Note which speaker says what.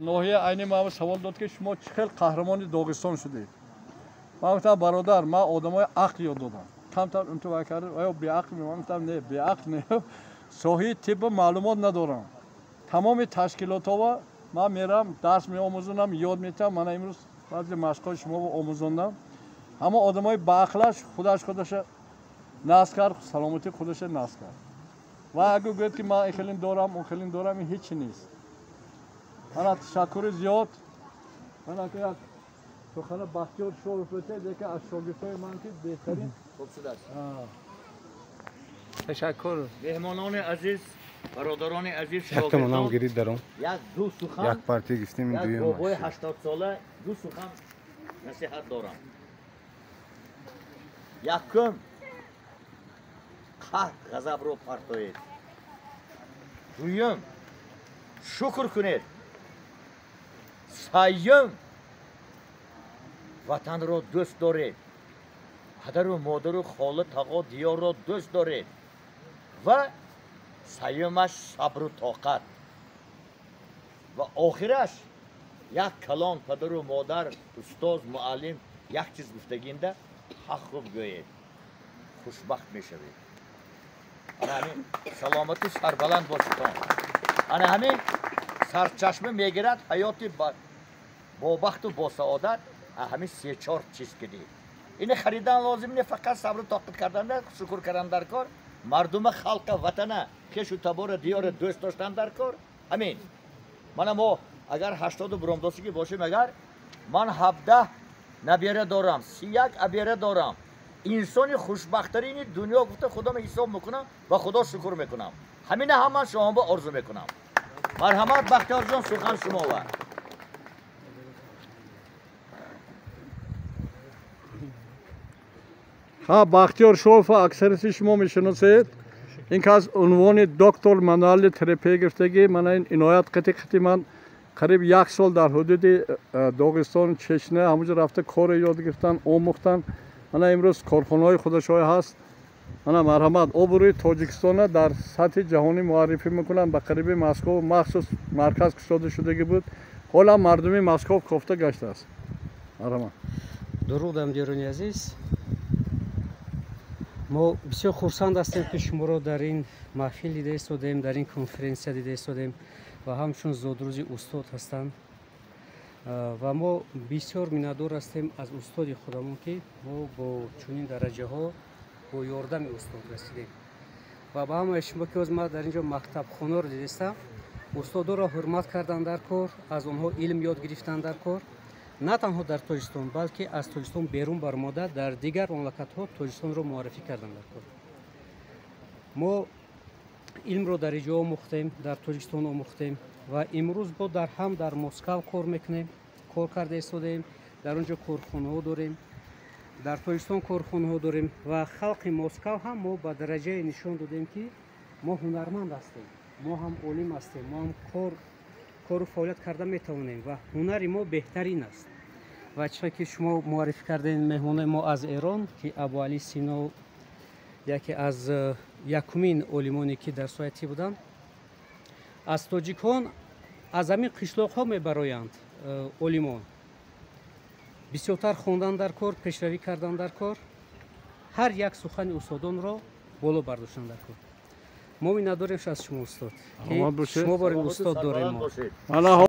Speaker 1: Ноҳия айни ман савол дод, ки шумо чӣ хел қаҳрамони Доғистон шудед. Ман гуфтам, бародар, ман одамои ақл ёд додам. Камтар унту вай кард, оё беақл? Ман гуфтам, не, беақл не, соҳаи тибба маълумот надорам. Тамоми ташкилотҳо ман мерам, дарс меомӯзонам, ёд метиҳам. Мана имрӯз баъзе машқҳои шуморо омӯзондам. Ҳама одамои баақлаш худаш худаша насб кард, саломатии худаша насб кард. Ва агар гӯяд, ки ман ин хелин дорам, он хелин дорам, ин ҳечи нест. Мана, ташаккури зиёд. Мана, як сухана Бахтиёр Шолов бетед, яке аз шогирдҳои ман, ки беҳтарин.
Speaker 2: Хуб шудааст.
Speaker 3: Ташаккур.
Speaker 2: Меҳмонони азиз, бародарони азиз,
Speaker 4: Яктамонам гирид даром.
Speaker 2: Як ду сухан.
Speaker 4: Як партия гирифтем.
Speaker 2: Як
Speaker 4: дуюм.
Speaker 2: Бобои 80-сола ду сухан насиҳат дорам. Якум, қаҳр, ғазабро партоед. Дуюм, шукр кунед. Сеюм, ватанро дӯст доред, падару модару хола, тағо, диёрро дӯст доред. Ва сеюмаш, сабру тоқат. Ва охираш, як калон, падару модар, устоз, муаллим як чиз гуфтагинда ҳақ хуб гӯед, хушбахт мешавед. Ана ҳамин, саломату сарбаланд бошедон. Ана ҳамин сарчашма мегирад ҳаёти бобахту босаодат. Ҳамин се чор чиз кидӣ, ини харидан лозим не, фақат сабру тоқат кардан, шукр кардан дар кор, мардума, халқа, ватана, хешу табора, диёра дӯст доштан дар кор. Ҳамин. Мана мо агар 80-у буромдосигӣ бошем, агар ман 17 набера дорам, 31 абера дорам, инсони хушбахттарини дунё гуфта худома ҳисоб мекунам ва худо шукр мекунам. Ҳамина ҳам ман шумоба орзу мекунам. Марҳамат, Бахтиёрҷон, сухан шумова.
Speaker 1: Ҳа, Бахтиёр Шолова аксарияти шумо мешиносед. Ин кас унвони доктор мануальной терапия гирифтагӣ. Мана, ин иноят қити қити ман қариб як сол дар ҳудуди Доғистон, Чечня, ҳамонҷо рафта корро ёд гирифтан, омӯхтан. Мана, имрӯз корхонаҳои худашои ҳаст. Мана, марҳамат, обрӯи Тоҷикистона дар сатҳи ҷаҳонӣ муаррифӣ мекунанд. Ба қариби Москов махсус марказ кушода шудагӣ буд, ҳолам мардуми Москов кофта гаштааст. Марҳамат.
Speaker 5: Дуруд, ҳамдиёрони азиз! Мо бисёр хурсанд ҳастем, ки шуморо дар ин маҳфил дида истодаем, дар ин конференсия дида истодаем ва ҳамчун зодрӯзи устод ҳастанд. Ва мо бисёр миннатдор ҳастем аз устоди худамон, ки мо бо чунин дараҷаҳо бо ёрдами устод расидем. Ва ба ҳамаи шумо, ки ҳозир ман дар ин ҷо мактабхонаро дидистам, устодоро ҳурмат кардан дар кор, аз онҳо илм ёд гирифтан дар кор, на танҳо дар Тоҷикистон, балки аз Тоҷикистон берун баромада, дар дигар мамлакатҳо Тоҷикистонро муаррифӣ кардан дар кор. Мо илмро дар иҷо омӯхтем, дар Тоҷикистон омӯхтем ва имрӯз бо дар ҳам дар Москав кор мекунем, кор карда истодаем, дар он ҷо корхонаҳо дорем, дар Тоҷикистон корхонаҳо дорем. Ва халқи Москав ҳам мо ба дараҷае нишон додем, ки мо ҳунарманд ҳастем, мо ҳам олим ҳастем, мо ҳам кору фаъолият карда метавонем ва ҳунари мо беҳтарин аст. Ва чӣ ки шумо муаррифӣ кардем, меҳмонои мо аз Эрон, ки Абуалӣ Сино яке аз якумин олимоне, ки дар соҳаи тиб буданд, аз тоҷикон, аз ҳамин қишлоқҳо мебароянд олимон. Бисёртар хондан дар кор, пешравӣ кардан дар кор, ҳар як сухани устодонро боло бардоштан дар кор. Мо миннатдорем аз шумо, устод, ки шумо борем устод дорем мо.